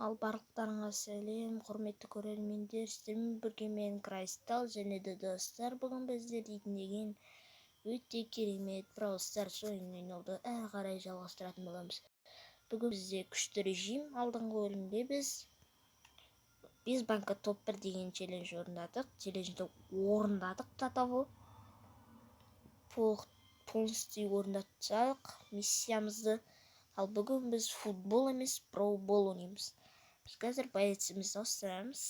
Ал барлықтарыңа сәлем, құрметті көрермендер, сіздермен бірге мен Крайстал және де достар, бүгін біздер дейтін деген өте керемет Brawl Stars ойынын ойнауды әрі қарай жалғастыратын боламыз. Бүгін бізде күшті режим, алдыңғы бөлімде біз без банка топ 1 деген челлендж орындадық. Челленджді орындадық до того. Полностью орындатсақ миссиямызды. Ал бүгін біз футбол емес, броубол ойнаймыз. Біз қазір боецімізді ауыстырамыз.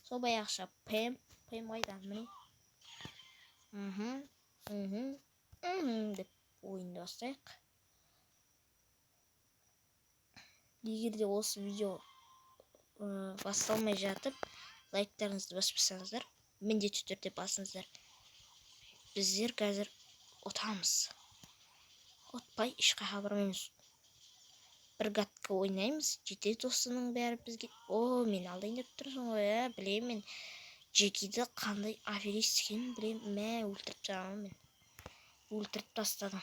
Сол баяғыша Пэм, Пэм қайда? Міне. Деп ойынды бастайық. Егер де осы видео басталмай жатып, лайктарыңызды баспасаңыздар, міндетті түрде басыңыздар. Біздер қазір ұтамыз. Ұтпай ешқайда бармаймыз. Бір гатка ойнаймыз, жетеді осының бәрі бізге. О, мен алдайын деп тұрсың ғой, ә, білемін мен. Джекиді қандай аферист екенін білемін. Мә, өлтіріп тастадым мен. Өлтіріп тастадым.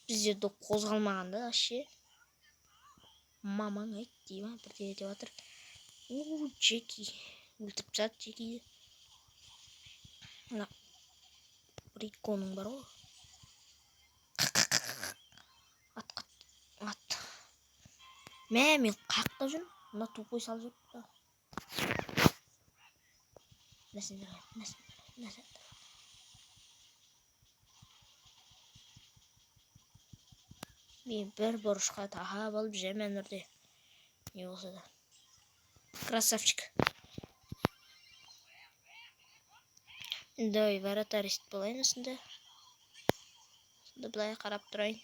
Бізде доп қозғалмаған да вообще. Мамаң айт дей ма, бірдеңе деп жатыр. У, Джеки. Өлтіріп тастады Джекиді. Мына Риконың бар ғой. Ат, ат, ат. Мә, мен қаяқта жүрмін? Мына тупой салып жүріп. Мә сендер, мә сендер. Мен бір бұрышқа тағап алып жемін үрде. Не болса да. Красавчик. Давай, вратарь болайын осында. Сонда былай қарап тұрайын.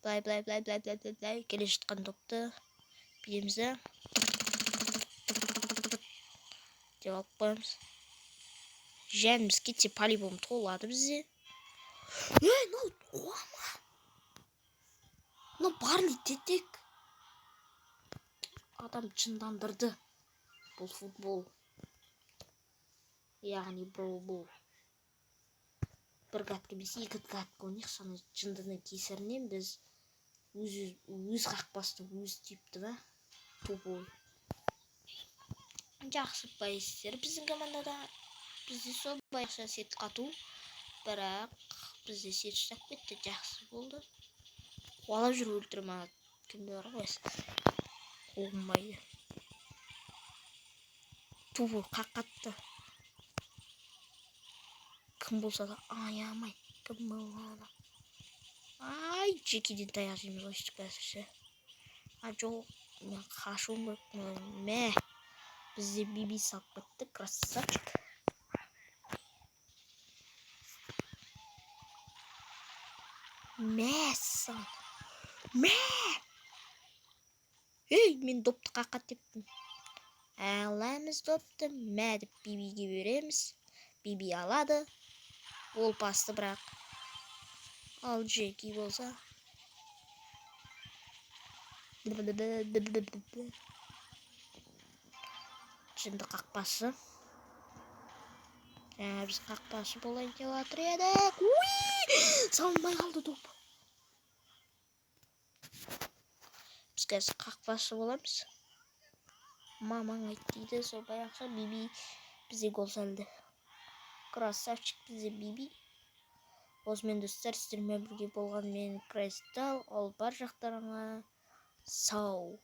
Былай, былай, былай, былай, былай, былай, былай. Келе жатқан допты береміз да. Деп алып қоямыз. Жанымыз кетсе по-любому толады бізде. Ей, мынау қуама. Мынау Барли тетек. Адам жындандырды. Бұл футбол. Яғни броубол. Бір гатка емес, екі гатка ойнайық. Соны жындының кесірінен біз өз қақпасты өз тепті ма? Тупой. Жақсы боецтер біздің командада. Бізде сол баяғыша сет қату. Бірақ бізде сет ұстап кетті, жақсы болды. Қуалап жүр өлтіріп ана кімде бар ғой қуғынбайды. Тупой қаққатты. Кім болса да аямай. Кім болса да. Ай, Джекиден таяқ жейміз ғой сөйтіп қазір ше. А жоқ, мен қашуым керек. Мә, бізде Биби салып кетті, красавчик. Мә саған. Мә! Ей, мен допты қаққа тептім. Аламыз допты, мә деп Бибиге береміз. Биби алады. Ол пасты бірақ. Ал Джеки болса. Жынды қақпашы. Жаңа біз қақпашы болайын деп жатыр едік. Уи! Салынбай қалды доп. Біз қазір қақпашы боламыз. Мамаң айт дейді, сол баяғыша Биби бізде гол салды. Красавчик бізде Биби. Осымен достар, сіздермен бірге болған мен Крайстал. Ал бар жақтарыңа сау.